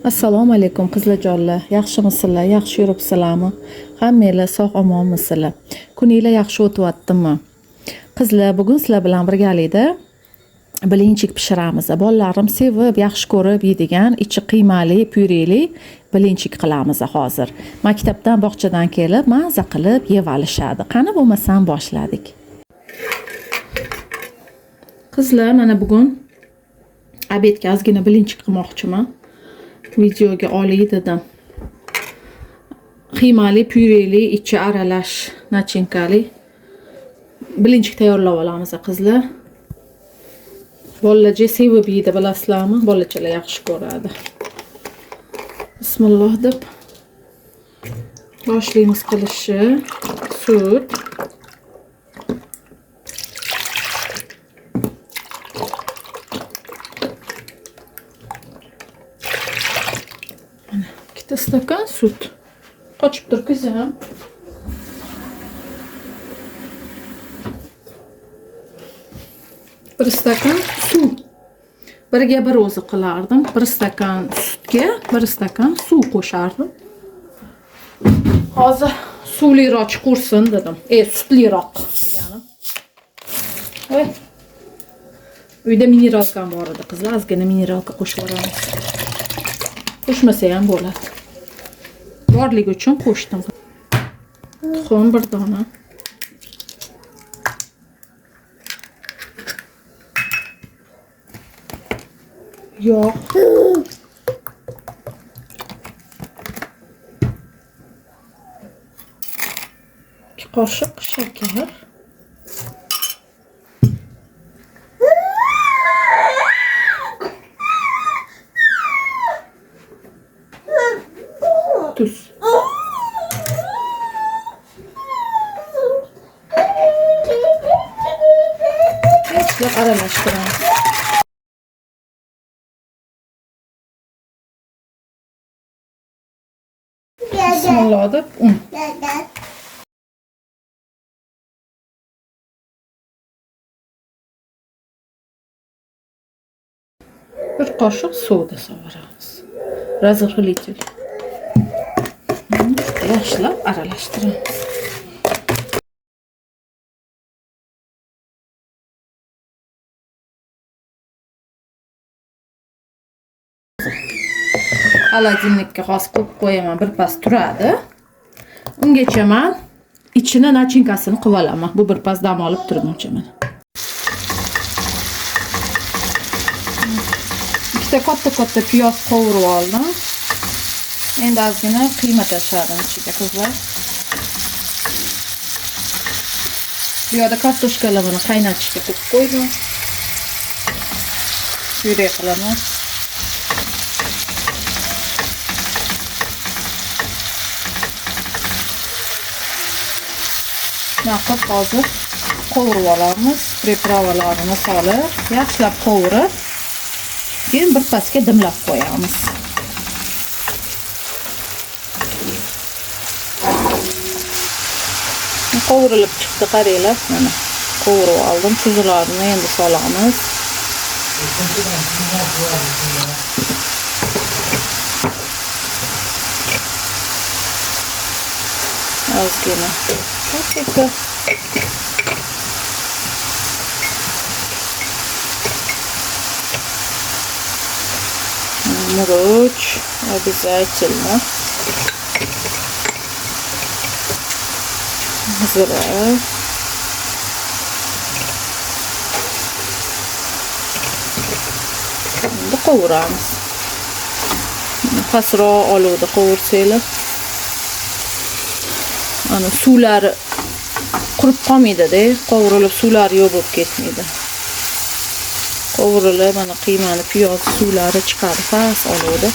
Assalomu alaykum qizlarjonlar. Yaxshimisizlar? Yaxshi yuribsizlarmi? Hammanglar sog' omonmisizlar? Kuninglar yaxshi o'tyaptimi? Qizlar, bugun sizlar bilan birgalikda bilinchik pishiramiz. Bolalarim sevib, yaxshi ko'rib yeydigan, ichi qiymali, pyureli bilinchik qilamiz hozir. Maktabdan, bog'chadan kelib, maza qilib yeb olishadi. Qani bo'lmasam boshladik. Qizlar, mana bugun obedga ozgina bilinchik qilmoqchiman. Videoga olay dedim. Qiymali, pyureli, ichi aralash, nachinkali bilinchik tayyorlab olamiz qizlar. Bolalar sevib yeydi, bilasizlarmi? Bolachalar yaxshi ko'radi. Bismillah deb boshlaymiz qilishni. Sut. Ikkita stakan sut. Qochib tur qizim. Bir stakan suv. Birga bir o'zi qilardim. Bir stakan sutga bir stakan suv qo'shardim. Hozir suvliroq chiqursin dedim. Sutliroq deganim. Voy. Uyda mineralkam bor edi qizlar, ozgina mineralka qo'shib yuboramiz. Qo'shmasa ham bo'ladi. Borligi uchun qo'shdim. Tuxum bir dona. Yog'. 2 qoshiq shakar. Tuz. Yaxshilab aralashtiramiz. Bismillah deb un. Bir qoshiq soda solamiz. Разрыхлитель. Yaxshilab aralashtiramiz. Холодильникka hozir qo'yib qo'yaman, bir pas turadi. Ungacha men ichini nachinkasini qilib olaman. Bu bir pas dam olib turguncha mana. Ikkita katta-katta piyoz qovurib oldim. Endi ozgina qiyma tashladim ichiga qizlar. Bu yerda kartoshkalarini qaynatishga qo'yib qo'ydim. Pyure qilaman. Naqib hozir qovurib olamiz. Pripravalarini solib, yaxshilab qovurib, keyin bir pasga dimlab qo'yamiz. Qovurilib chiqdi, qaranglar, mana qovurib oldim. Tuzlarini endi solamiz. Ozgina paprika. Murch обязательно. Zira. Endi qovuramiz. Pastroq olovda qovursanglar, ana suvlari qurib qolmaydi-da, qovurilib suvlari yo'q bo'lib ketmaydi. Qovurilib, mana qiymani, piyoz suvlari chiqadi past olovda.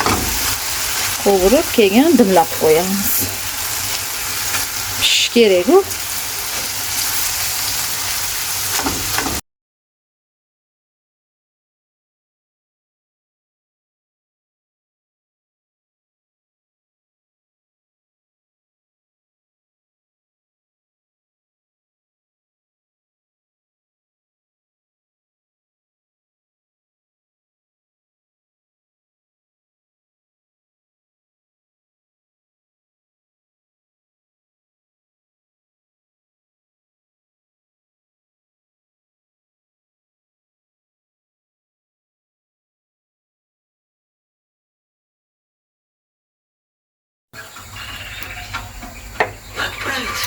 Qovurib, keyin dimlab qo'yamiz. Pishish kerak-ku.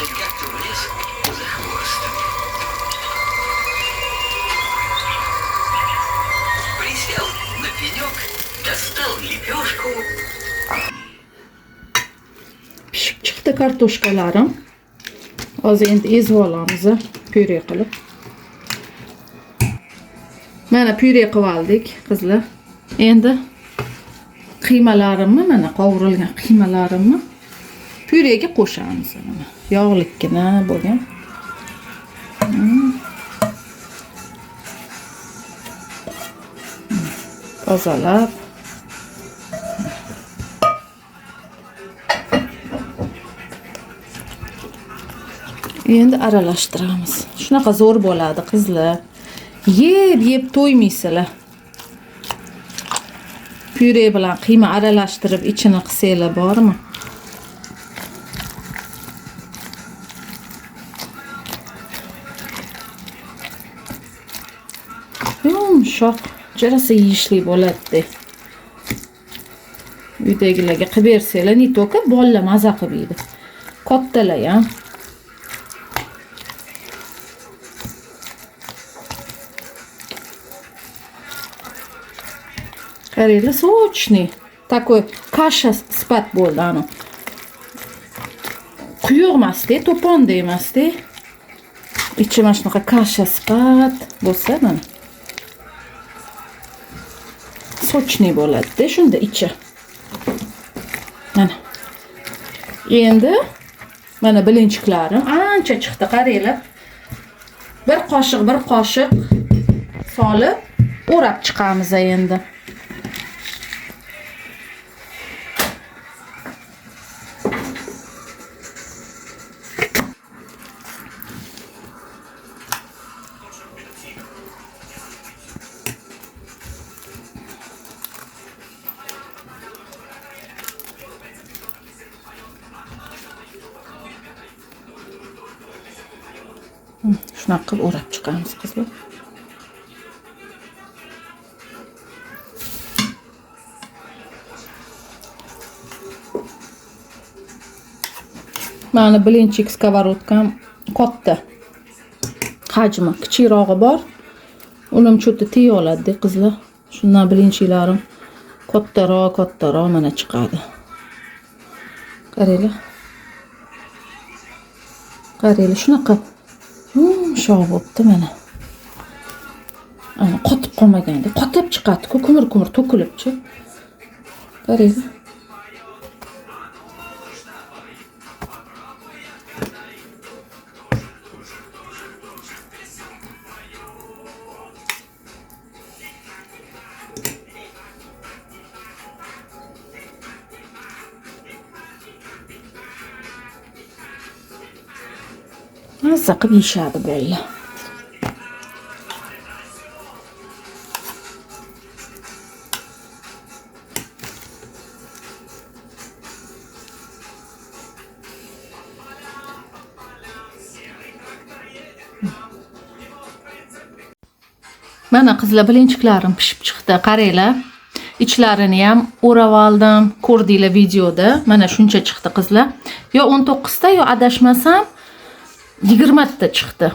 Он как-то влез за хвост. Присел на пенек, достал лепешку. Pishib chiqdi kartoshkalarim. Hozir endi ezib olamiz pyure qilib. Mana pyure qilib oldik qizlar. Endi qiymalarimni, mana qovurilgan qiymalarimni pyurega qo'shamiz. Mana yog'likkina bo'lgan. Tozalab. Endi aralashtiramiz. Shunaqa zo'r bo'ladi qizlar. Yeb yeb to'ymaysizlar. Pyure bilan qiyma aralashtirib ichini qilsanglar bormi? Yumshoq, jarasa yeyishli bo'ladi. Uydagilarga qilib bersanglar, ne to'ka bolalar maza qilib yeydi. Kattalar ham. Qaranglar, сочный. Такой kasha sifat bo'ldi anu. Quyuq emasda, to'ponda emasda. Ichi mana shunaqa kasha sifat bo'lsa mana. Сочный bo'ladi-da shunda ichi. Mana. Endi mana bilinchiklarim ancha chiqdi, qaranglar. Bir qoshiq, bir qoshiq solib o'rab chiqamiz endi. Shunaqa qilib o'rab chiqamiz qizlar. Mana bilinchik skовородкам katta. Hajmi kichikrog'i bor. Unim cho'ti tiya oladi qizlar. Shundan bilinchiklarim kattaroq, kattaroq mana chiqadi. Qaranglar. Qaranglar, shunaqa yumshoq bo'pti mana. Ana qotib qolmaganda, qotib chiqadi-ku, kumur-kumur to'kilibchi. Qaranglar. Mazza qilib yeyishadi bolalar. Mana qizlar, bilinchiklarim pishib chiqdi. Qaranglar. Ichlarini ham o'rab oldim. Ko'rdinglar videoda. Mana shuncha chiqdi qizlar. Yo 19 ta, yo adashmasam 20 ta chiqdi.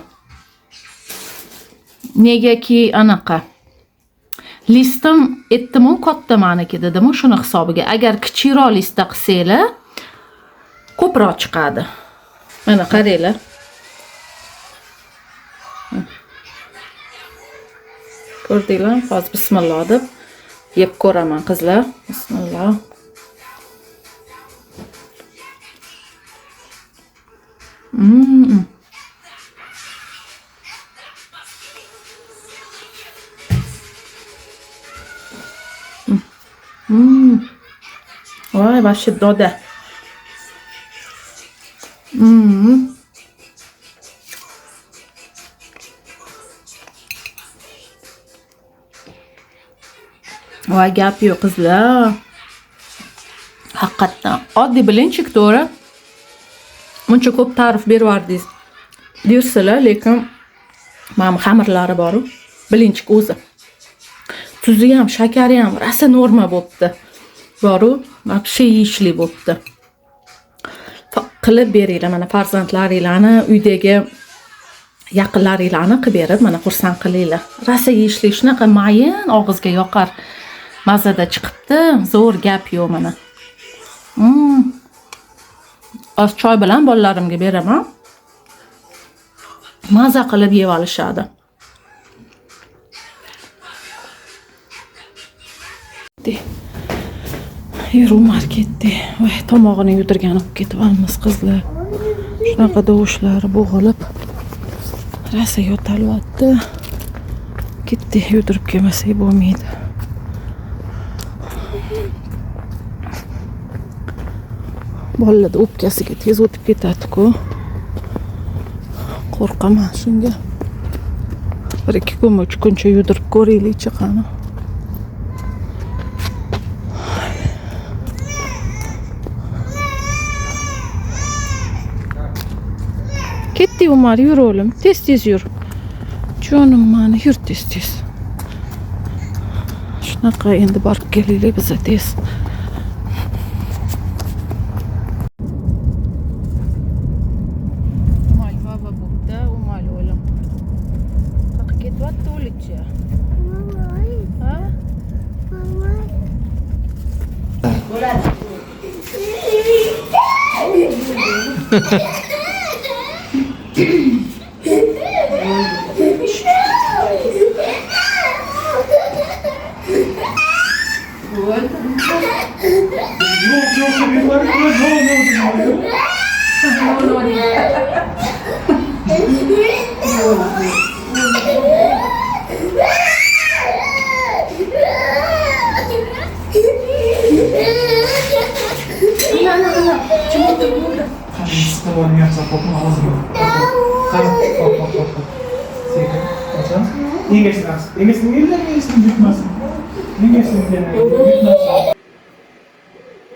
Negaki anaqa listim etdimu katta maniki dedimu shuni hisobiga. Agar kichikroq listda qilsanglar ko'proq chiqadi. Mana qaranglar. Ko'rdinglar? Hozir bismillah deb yeb ko'raman qizlar. Bismillah. Voy, вообще doda. Voy, gap yo'q qizlar. Haqiqatdan oddiy bilinchik to'g'ri. Muncha ko'p ta'rif bervardingiz dersizlar, lekin mana xamirlari bor-u, bilinchik o'zi. Tuzi ham, shakari ham rosa norma bo'pti. Boru, вообще yeyishli bo'pti. Qilib beringlar mana farzandlaringlarni, uydagi yaqinlaringlarni qilib berib, mana xursand qilinglar. Rosa yeyishlik shunaqa mayin, og'izga yoqar mazada chiqibdi. Zo'r, gap yo'q mana. Oz choy bilan bolalarimga beraman. Maza qilib yeb olishadi. Yur Umar ketdi. Voy, tomog'ini yudirgan olib ketyapmiz qizlar. Shunaqa dovushlari bo'g'ilib rosa yo'talyapti. Ketdi, yudirib kelmasak bo'lmaydi. Bolalarda o'pkasiga tez o'tib ketadi-ku. Qo'rqaman shunga. 1-2 kun, 3 kuncha yudirib ko'raylikchi qani. Ketdi Umar, yur o'g'lim, tez-tez yur. Jonim mani, yur tez-tez. Shunaqa endi borib kelaylik biza tez. Umar baba bo'pti, Umar o'g'lim. Qayerga ketyapti o'licha? Ha? Yok yok yukarı ne oldu?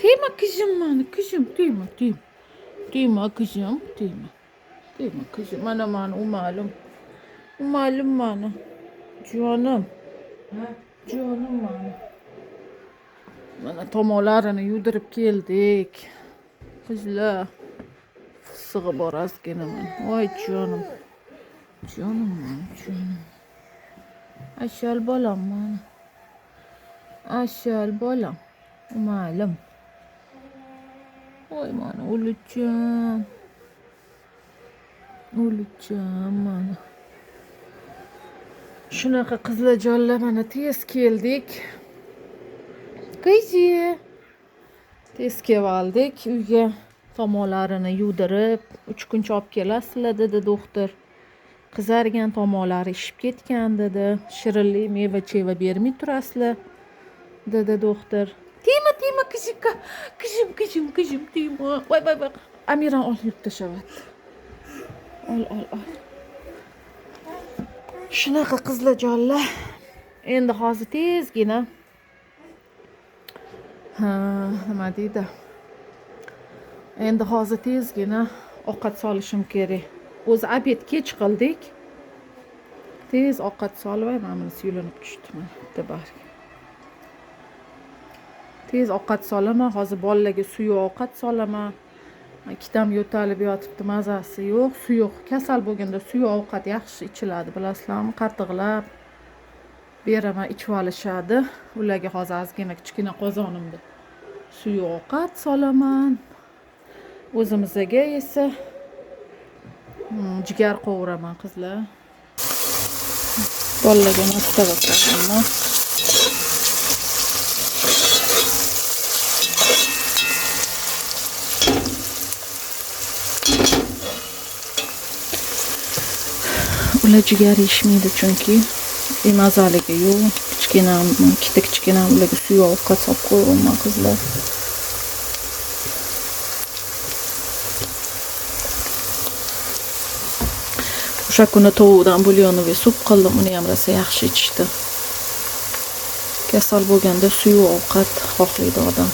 Tegma qizim mani, qizim, tegma, tegma. Tegma qizim, tegma. Tegma qizim, mana mani Umalim. Umalim mani. Jonim. Jonim mani. Mana tomoqlarini yudirib keldik. Qizlar. Issig'i bor ozgina mana. Voy jonim. Jonim mani, jonim. Ashal bolam mani. Ashal bolam. Umalim. Voy mani o'licham. O'licham mani. Shunaqa qizlarjonlar, mana tez keldik. Qizi. Tez kelib oldik uyga. Tomoqlarini yudirib, 3 kuncha olib kelasizlar dedi doktor. Qizargan tomoqlari ishib ketgan dedi. Shirinlik, meva-cheva bermay turasizlar dedi doktor. Tegma, tegma qizikka. Qizim, qizim, qizim, tegma. Voy, voy, voy. Amiran ol yurib tashlayapti. Ol, ol, ol. Shunaqa qizlarjonlar. Endi hozir tezgina ha, nima deydi? Endi hozir tezgina ovqat solishim kerak. O'zi obed kech qildik. Tez ovqat solib, mana bunisi yulinib tushdi mana bitta barg. Tez ovqat solaman, hozir bolalarga suyuq ovqat solaman. Ikkitam yo'talib yotibdi, mazasi yo'q. Suyuq, kasal bo'lganda suyuq ovqat yaxshi ichiladi, bilasizlarmi? Qatiqlab beraman, ichib olishadi. Ularga hozir ozgina kichkina qozonimda suyuq ovqat solaman. O'zimizga esa jigar qovuraman qizlar. Bolalarga mastava qilaman. Ular jigar yeyishmaydi chunki mazaligi yo'q. Kichkinam, ikkita kichkinam ularga suyuq ovqat solib qo'yaman qizlar. O'sha kuni tovuqdan bulyonli sup qildim, uni ham rosa yaxshi ichishdi. Kasal bo'lganda suyuq ovqat xohlaydi odam.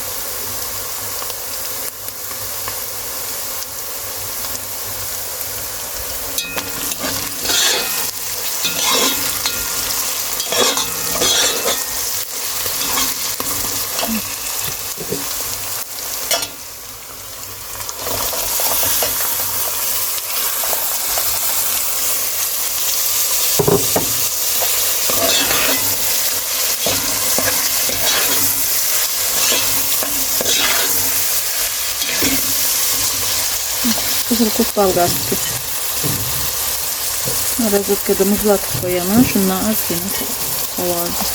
Qizil ko'k bolgarskiy. Rozetkada muzlatib qo'yaman, shundan ozgina solardim.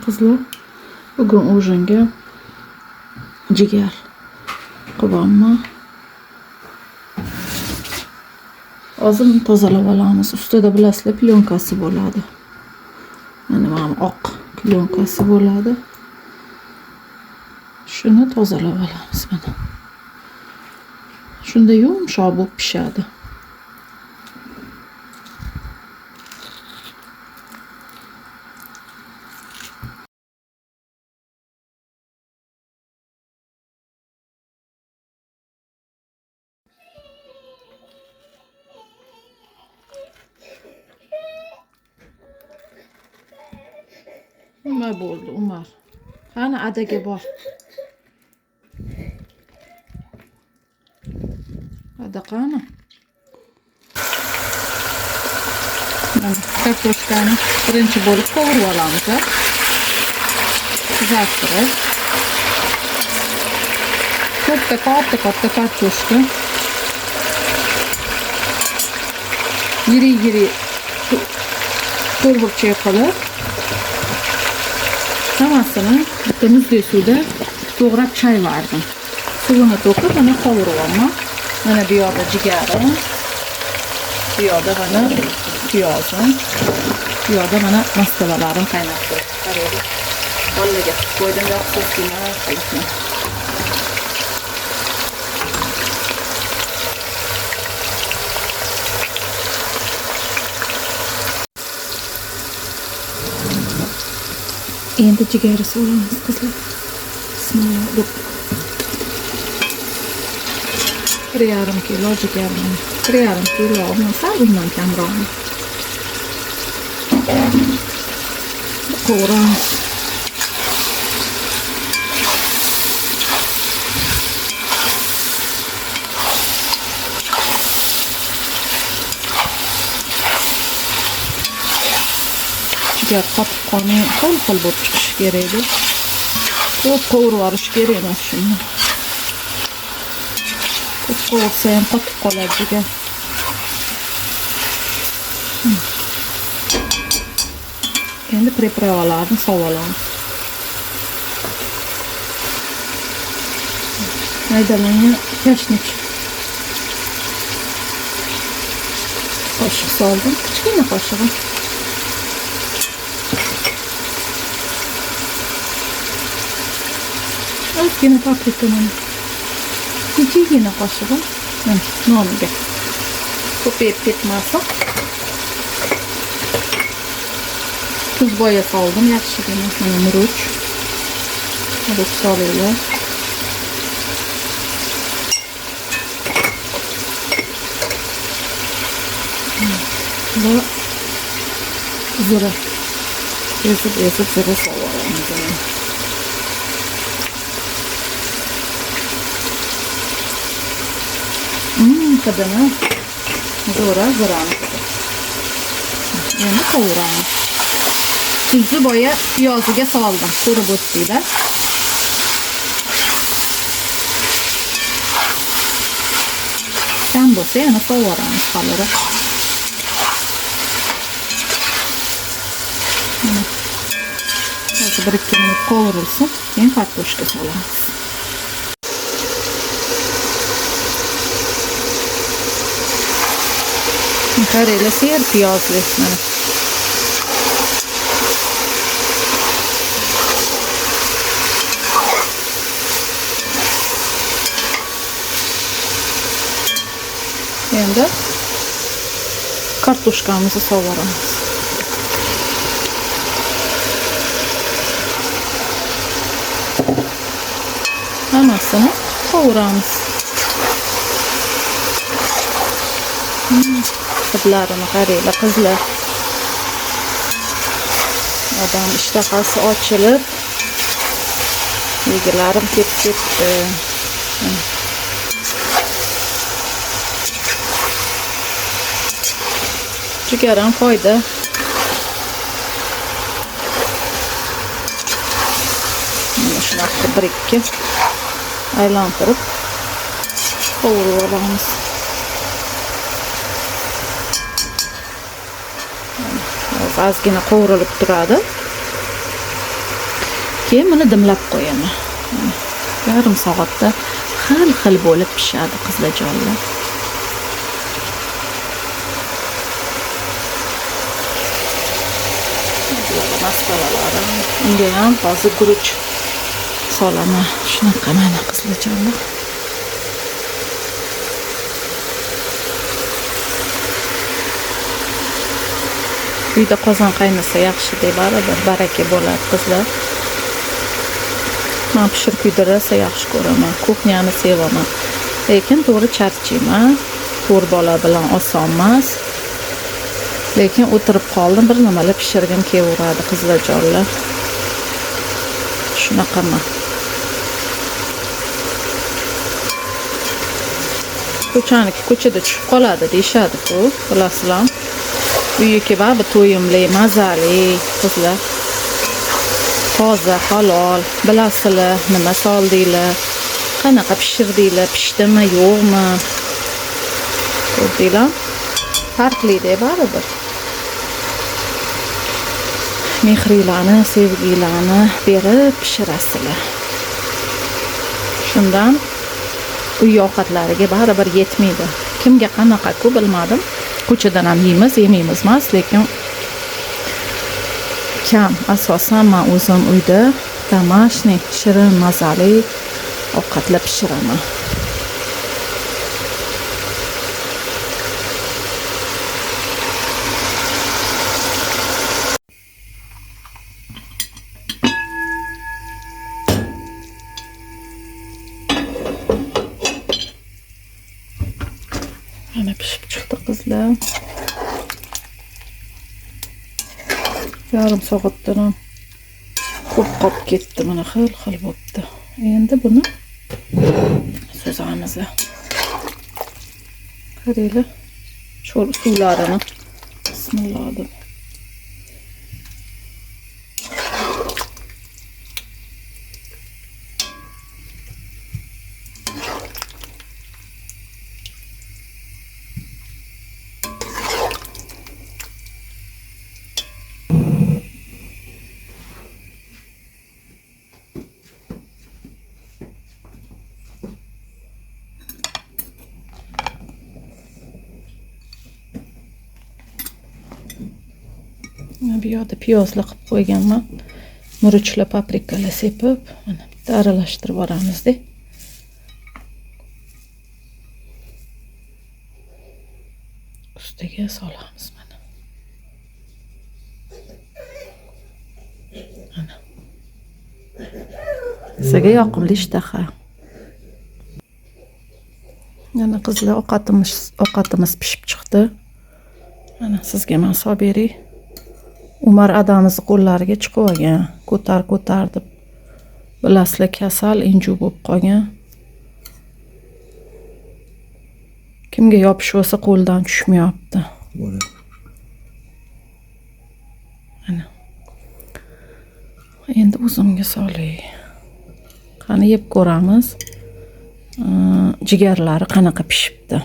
Qizlar, bugun ujinga jigar qilyapman. Hozir uni tozalab olamiz. Ustida bilasizlar, plyonkasi bo'ladi. Mana bu oq plyonkasi bo'ladi. Shuni tozalab olamiz mana. Shunda yumshoq bo'lib pishadi. Nima bo'ldi, Umar? Qani adaga bor. Ada qani? Mana kartoshkani birinchi bo'lib qovurib olamiz, qizartirib. Katta katta kartoshka. Yiri-yiri to'rtburchak qilib hammasini bitta muzli suvda to'g'rab chayvardim. Suvini to'kib, mana qovuryapman. Mana bu yoqda jigarim, bu yoqda mana piyozim, bu yoqda mana masalalarim qaynab turibdi. Qaranglar. Bolalarga qilib qo'ydim, yoqsizgina qilib. Endi jigari solamiz qizlar. Bismillah deb. 1,5 kilo jigar. 1,5 kilo, sal bundan kamroq. Qovuramiz. Jigar qotib qolmay, xil-xil bo'lib chiqishi kerak edi. Ko'p qovurib yuborish kerak emas shuni. Ko'p qovursa ham qotib qoladi jigar. Endi pripravalarni solib olamiz. Maydalangan kashnik qoshiq soldim, kichkina qoshig'i. Ozgina paprika mana. Kichikgina qoshig'i. Mana nomiga. Ko'payib ketmasin. Tuz boya soldim yaxshigina. Mana murch. Murch solinglar. Va zira. Ezib zira solib olamiz. Hidini zo'ra zirani. Endi qovuramiz. Tuzni boya piyoziga soldim. Ko'rib o'tdinglar. Kam bo'lsa yana solib haliroq. Hozir 1-2 minut qovurilsin, keyin kartoshka solamiz. Qaranglar, ser piyozli mana. Endi kartoshkamizni solib. Hammasini qovuramiz. Hidlarini qaranglar qizlar. Odam ishtahasi ochilib, yegilarim ketib ketdi. Jigar ham foyda. Shunaqa 1-2 aylantirib qovurib olamiz. Ozgina qovurilib turadi. Keyin buni dimlab qo'yaman. Yarim soatda xil-xil bo'lib pishadi qizlarjonlar. Masalalarim. Unga ham hozir guruch solaman. Shunaqa mana qizlarjonlar. Uyda qozon qaynasa yaxshi deb baribir baraka bo'ladi qizlar. Men pishirib uyda rosa yaxshi ko'raman. Kuxnyani sevaman. Lekin to'g'ri charchayman. 4 bola bilan oson emas. Lekin o'tirib qoldim, bir nimalar pishirgim kelaveradi qizlarjonlar. Shunaqaman. Ko'chaniki ko'chada tushib qoladi deyishadi-ku, bilasizlar. Uyga baribir to'yimli, mazali qizlar. Toza, halol, bilasizlar, nima soldinglar, qanaqa pishirdinglar, pishdimi, yo'qmi? Ko'rdinglar? Farqli-da baribir. Mehringlarni, sevgilarni berib pishirasizlar. Shundan uy ovqatlariga baribir yetmaydi. Kimga qanaqa-ku bilmadim. Ko'chadan ham yeymiz, yemaymiz emas, lekin kam. Asosan men o'zim uyda домашний, shirin, mazali ovqatlar pishiraman. Mana pishib chiqdi qizlar. Yarim soatdan ham ko'p qolib ketdi, mana xil-xil bo'pti. Endi buni suzamiz. Qaranglar, sho'r suvlarini. Bismillah deb. Bu yoqda piyozli qilib qo'yganman. Murchli paprikalar sepib, mana bitta aralashtirib yuboramizda. Ustiga solamiz mana. Mana. Sizga yoqimli ishtaha. Mana qizlar, ovqatimiz pishib chiqdi. Mana sizga men solib beray. Umar adamizni qo'llariga chiqib olgan, ko'tar ko'tar deb. Bilasizlar, kasal inju bo'lib qolgan. Kimga yopishib olsa qo'ldan tushmayapti. Mana. Endi o'zimga solay. Qani yeb ko'ramiz. Jigarlari qanaqa pishibdi.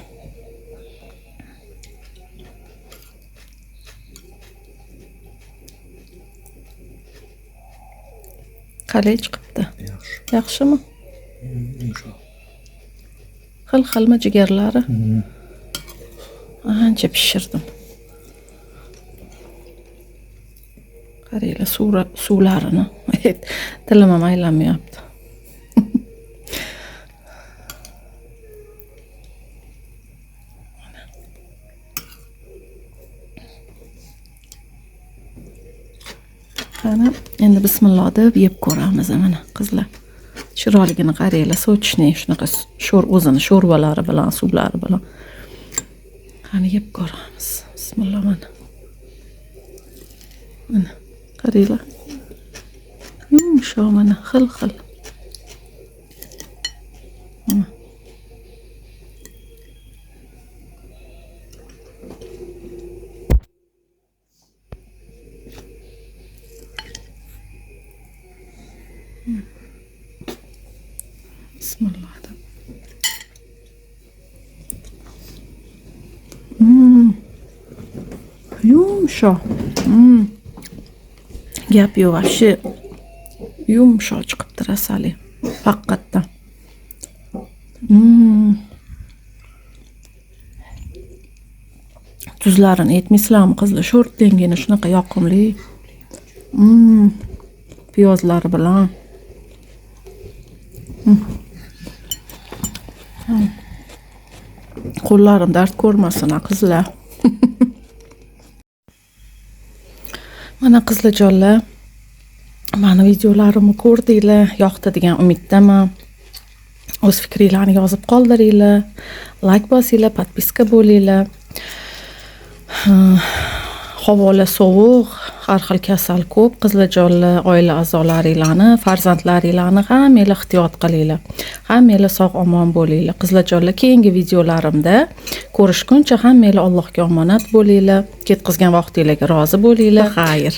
Qalay chiqibdi? Yaxshi. Yaxshimi? Yumshoq. Xil-xilmi jigarlari? Ancha pishirdim. Qaranglar suvlarini. Tilim ham aylanmayapti. Qani, endi bismillah deb yeb ko'ramiz mana qizlar. Chiroyligini qaranglar, sochni shunaqa sho'r o'zini sho'rvalari bilan, suvlari bilan. Qani yeb ko'ramiz. Bismillah mana. Mana qaranglar. Yumshoq mana, xil-xil. Mana. Yumshoq. Gap yo'q, вообще yumshoq chiqibdi rasali. Haqiqatdan. Tuzlarini aytmaysizlarmi qizlar? Sho'rttengina shunaqa yoqimli. Piyozlari bilan. Qo'llarim dard ko'rmasin, a qizlar. Mana qizlarjonlar, mani videolarimni ko'rdinglar, yoqdi degan umiddaman. O'z fikringlarni yozib qoldiringlar, like bosinglar, podpiska bo'linglar. Havolar sovuq, har xil kasal ko'p. Qizlarjonlar, oila a'zolaringlarni, farzandlaringlarni hammanglar ehtiyot qilinglar. Hammanglar sog' omon bo'linglar. Qizlarjonlar, keyingi videolarimda ko'rishguncha hammanglar Allohga omonat bo'linglar. Ketkazgan vaqtinglarga rozi bo'linglar. Xayr.